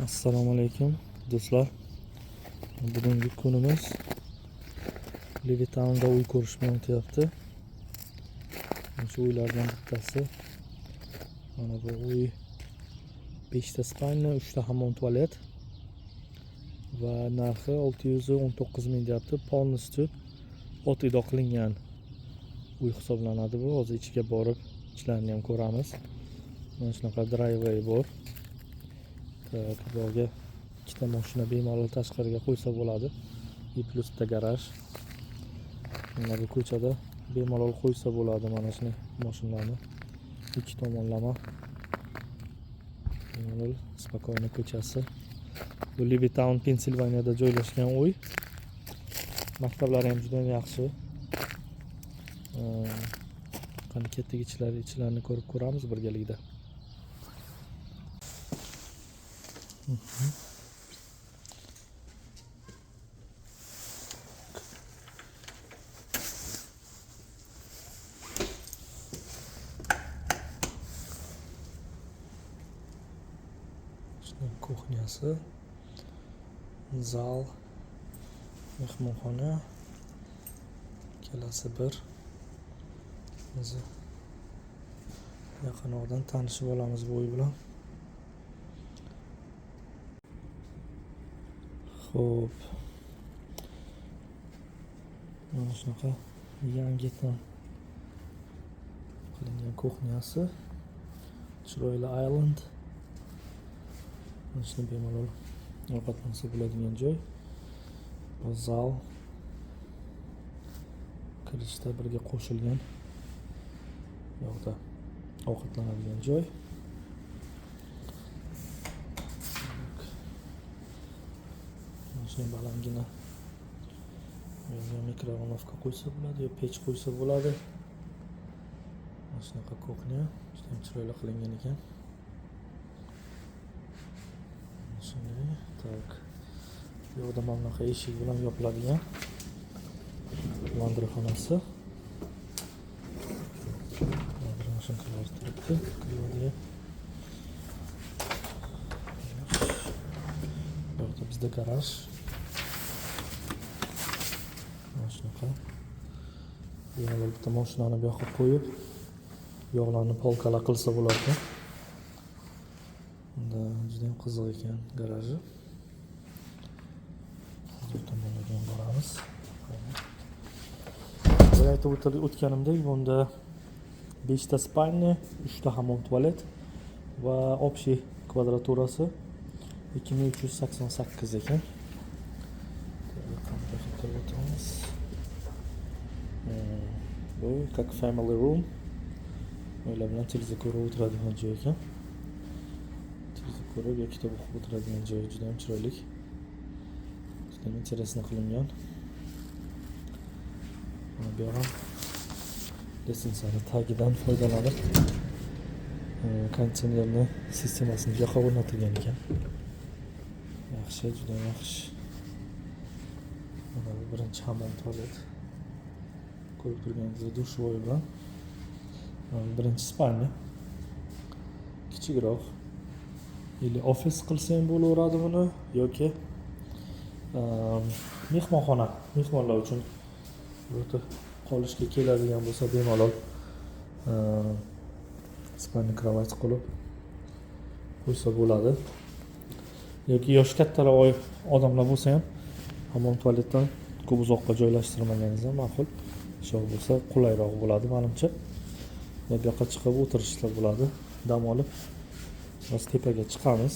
Assalomu alaykum, do'stlar. Bugungi kunimiz Levittownda uy ko'rish bilan o'tyapti. Shu uylardan bittasi. Mana bu uy 5 ta спальня, 3 ta hammom tualet va narxi 619 ming deyapti. Полностью от и до qilingan uy hisoblanadi bu. Hozir ichiga borib, ichlarini ham ko'ramiz. Mana shunaqa driveway bor. Так, bu yoqga ikkita mashina bemalol tashqariga qo'ysa bo'ladi. И плюс bitta garaj. Mana bu ko'chada bemalol qo'ysa bo'ladi mana shuni mashinalarni. Ikki tomonlama. Bemalol, спокойно ko'chasi. Bu Levittown, Pensilvaniyada joylashgan uy. Maktablari ham juda ham yaxshi. Qani, ketdik, ichlarini ko'rib ko'ramiz birgalikda. Shuni кухня si, zal, mehmonxona, ikkalasi bir. O'zi yaqinroqdan tanishib olamiz bu uy bilan. Xo'p. Mana shunaqa yangidan qilingan кухня si. Chiroyli island. Mana shuni bemalol ovqatlansa bo'ladigan joy. Bu zal kirishda birga qo'shilgan. Bu yoqda ovqatlanadigan joy. Так. Mana shunday balandgina bu yerga микроволновка qo'ysa bo'ladi yo pech qo'ysa bo'ladi. Mana shunaqa кухня, juda ham chiroyli qilingan ekan. Mana shunday, так. Bu yoqda mana bunaqa eshik bilan yopiladigan laundry xonasi. Laundry mashinkalari turibdi, yuvadigan. Bu yoqda bizda garaj. Mana shunaqa. Bemalol bitta mashinani bu yoqqa qo'yib, yog'larni полка lar qilsa bo'lar ekan. Unda juda ham qiziq ekan garaji. Hozir bu tomonga ham boramiz. Boya aytib o'tganimdek, bunda 5 ta спальня, 3 ta hammom tualet va общий kvadraturasi 2388 ekan. Qanday kirib o'tamiz? Bu как family room. Oila bilan televizor ko'rib o'tiradigan joy ekan. Televizor ko'rib yo kitob o'qib o'tiradigan joy juda ham chiroyli. Juda ham интересно qilingan. Mana bu yoq ham лестница ni tagidan foydalanib, konditsionerni sistemasini bu yoqqa o'rnatilgan ekan. Yaxshi, juda yaxshi. Mana bu birinchi hammom tualet. Ko'rib turganingizdek, душевой bilan. Mana bu birinchi спальня. Kichikroq. Или ofis qilsa ham bo'laveradi buni yoki mehmonxona, mehmonlar uchun bu yerda qolishga keladigan bo'lsa, bemalol спальня кровать qilib qo'ysa bo'ladi. Yoki yoshi kattaroq odamlar bo'lsa ham hammom tualetdan ko'p uzoqqa joylashtirmaganingiz ham ma'qul. Shu bo'lsa qulayroq bo'ladi menimcha. Va bu yoqqa chiqib o'tirishsa bo'ladi, dam olib. Hozir tepaga chiqamiz.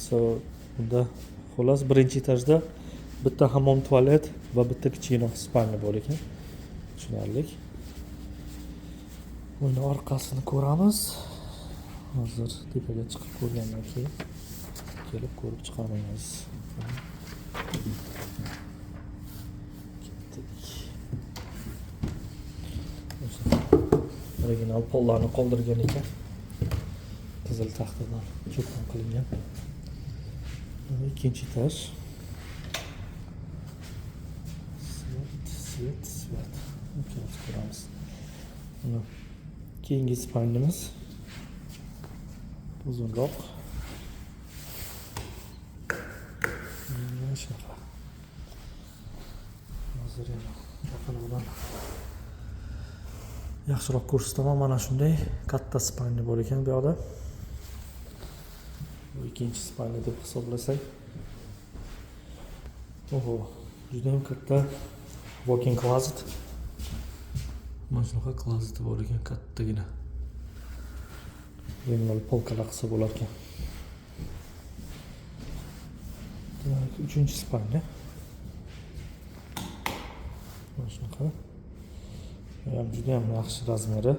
So, bunda xullas birinchi etajda bitta hammom tualet va bitta kichikroq спальня bor ekan. Tushunarli. Buni orqasini ko'ramiz. Hozir tepaga chiqib ko'rgandan keyin kelib ko'rib chiqamiz. Ketdik. Original pollarni qoldirgan ekan. Qizil taxtadan cho'pdan qilingan. Mana ikkinchi etaj. Свет, свет, свет. Ikkalamiz ko'ramiz. Mana keyingi спальня miz uzunroq. Shunaqa. Hozir yana yaqinroqdan yaxshiroq ko'rsataman. Mana shunday katta spalni bor ekan bu yoqda. Bu ikkinchi spalni deb hisoblasak. Oho, juda ham katta walk-in closet. Mana shunaqa closet bor ekan, kattagina. Bemalol polkalar qilsa bo'lar ekan. Так, uchinchi spalni. Mana shunaqa. Bu ham juda ham yaxshi razmeri.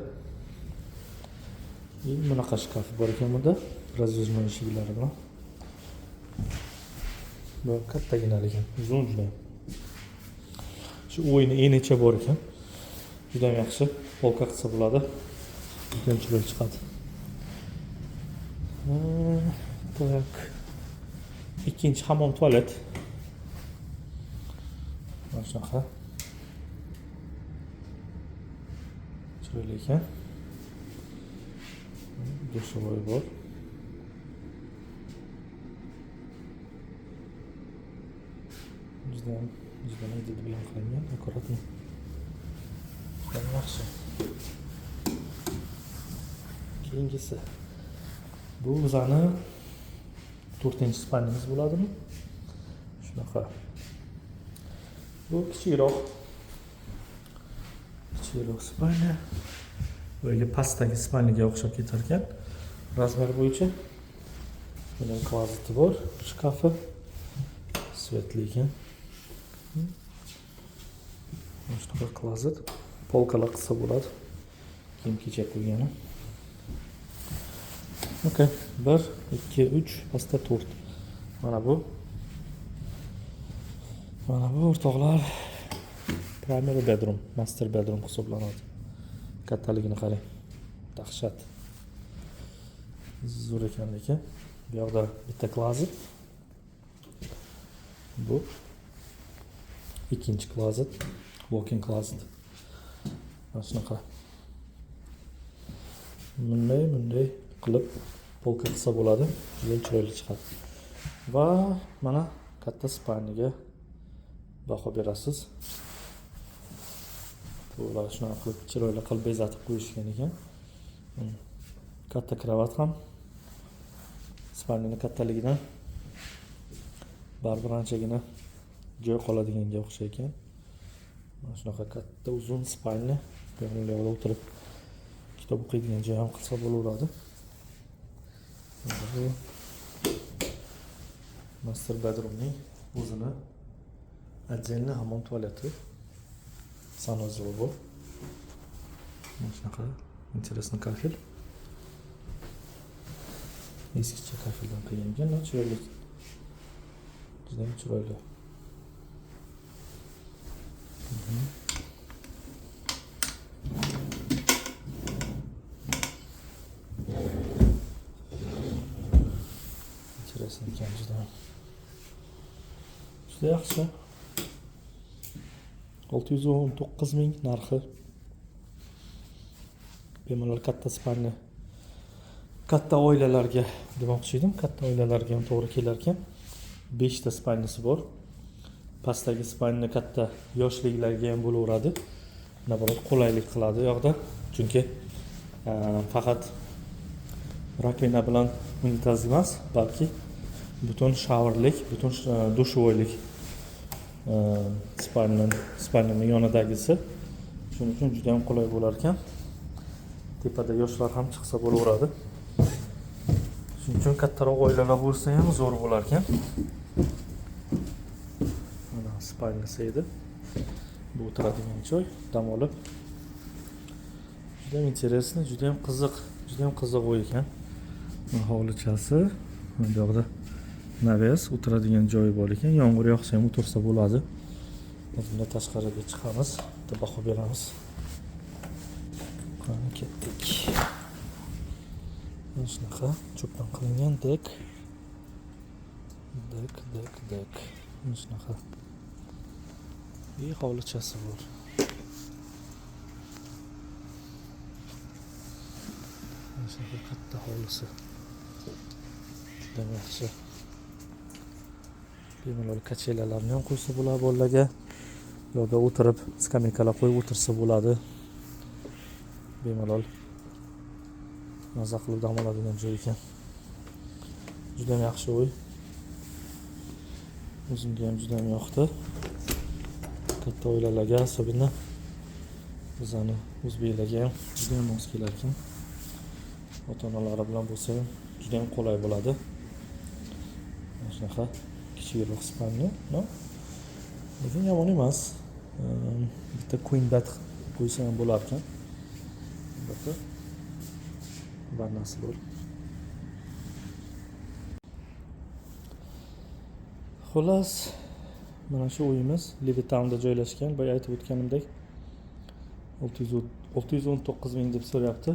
И bunaqa shkaf bor ekan bunda, раздвижной eshiklari bilan. Bu kattagina lekin, uzun juda ham. Shu o'yini enicha bor ekan. Juda ham yaxshi, polka qilsa bo'ladi. Juda ham chiroyli chiqadi. Так. Ikkinchi hammom tualet. Mana shunaqa. Chiroyli ekan. Dushovoy bor. Juda ham didi bilan qilingan, akkuratно. Juda yaxshi. Keyingisi. Bu bizani to'rtinchi spalnimiz bo'ladimi? Shunaqa. Bu kichikroq. Kichikroq spalni. Boyagi pastdagi spalniga o'xshab ketar ekan. Razmer bo'yicha. Buning klozeti bor, shkafi. Svetli ekan. Mana shunaqa klozet. Polkalar qilsa bo'ladi. Kiyim-kechak qo'ygani. Okay, 1, 2, 3, pastda 4. Mana bu. Mana bu o'rtoqlar primary bedroom, master bedroom hisoblanadi. Kattaligini qarang. Dahshat. Zo'r ekan lekin. Bu yoqda bitta klozet. Bu ikkinchi klozet, walk-in closet. Mana shunaqa. Bunday qilib polka qilsa bo'ladi. Juda chiroyli chiqadi. Va mana katta spalniga baho berasiz. Bular shunaqa qilib chiroyli qilib bezatib qo'yishgan ekan. Katta kravat ham spalnining kattaligidan baribir anchagina joy qoladiganga o'xshar ekan. Mana shunaqa katta uzun spalni, bu yoqda o'tirib kitob o'qiydigan joy ham qilsa bo'laveradi. Bu master bedroomning o'zini отдельно hammom tualeti, санузел bor. Mana shunaqa интересный kafel. Eskicha kafeldan qilgan ekan, chiroyli. Juda ham chiroyli. Интересный ekan juda. Juda yaxshi. 619 ming narxi. Bemalol katta spalni, katta oilalarga demoqchi edim, katta oilalarga ham to'g'ri kelar ekan. 5 ta spalnisi bor. Pastdagi spalni katta yoshliklarga ham bo'laveradi. Naborot qulaylik qiladi u yoqda. Chunki faqat rakovina bilan unitaz emas, balki butun showerlik, butun dushevoylik spalnining yonidagisi. Shuning uchun juda ham qulay bo'lar ekan. Tepada yoshlar ham chiqsa bo'laveradi. Shuning uchun kattaroq oilalar bo'lsa ham zo'r bo'lar ekan. Mana spalnisi edi. Bu o'tiradigan joy, dam olib. Juda ham interesni, juda ham qiziq, juda ham qiziq o'y ekan. Mana hovlichasi, mana bu yoqda naves o'tiradigan joyi bor ekan. Yomg'ir yog'sa ham o'tirsa bo'ladi. Bunda tashqariga chiqamiz, bitta baho beramiz. Qani ketdik. Mana shunaqa cho'pdan qilingan dek. Dek, dek, dek. Mana shunaqa. Hovlichasi bor. Mana shunaqa katta hovlisi. Juda yaxshi. Bemalol kachelalarni ham qo'ysa bo'ladi bolalarga. Yo'lda o'tirib, skameykalar qo'yib o'tirsa bo'ladi. Bemalol maza qilib dam oladigan joy ekan. Juda ham yaxshi uy. O'zimga ham juda ham yoqdi. Katta oilalarga, особенно bizani o'zbeklarga ham juda ham mos kelar ekan. Ota-onalari bilan bo'lsa ham juda ham qulay bo'ladi. Mana shunaqa kichikroq спальня, но? Lekin yomon emas. Bitta queen bed qo'ysa ham bo'lar ekan. Albatta. Vannasi bor. Xullas, mana shu uyimiz Levittownda joylashgan. Boya aytib o'tganimdek 619 ming deb so'rayapti.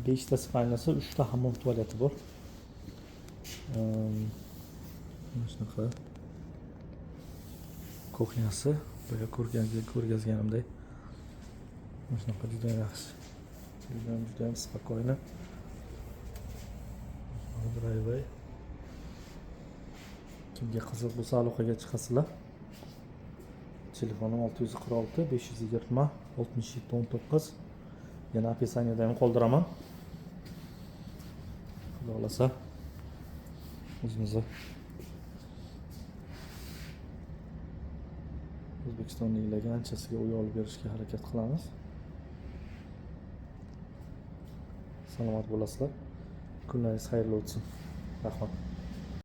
5 ta спальня si, 3 ta hammom tualeti bor. Mana shunaqa кухня si, boya ko'rgazganimdek. Mana shunaqa juda yaxshi. Juda ham, juda ham спокойно. Driveway. Kimga qiziq bo'lsa, aloqaga chiqasizlar. Telefonim 646 520 67 19. Yana описание da ham qoldiraman. Xudo xohlasa, o'zimizni o'zbekistonliklarga anchasiga uy olib berishga harakat qilamiz. Salomat bo'lasizlar. Kunlaringiz xayrli o'tsin. Rahmat.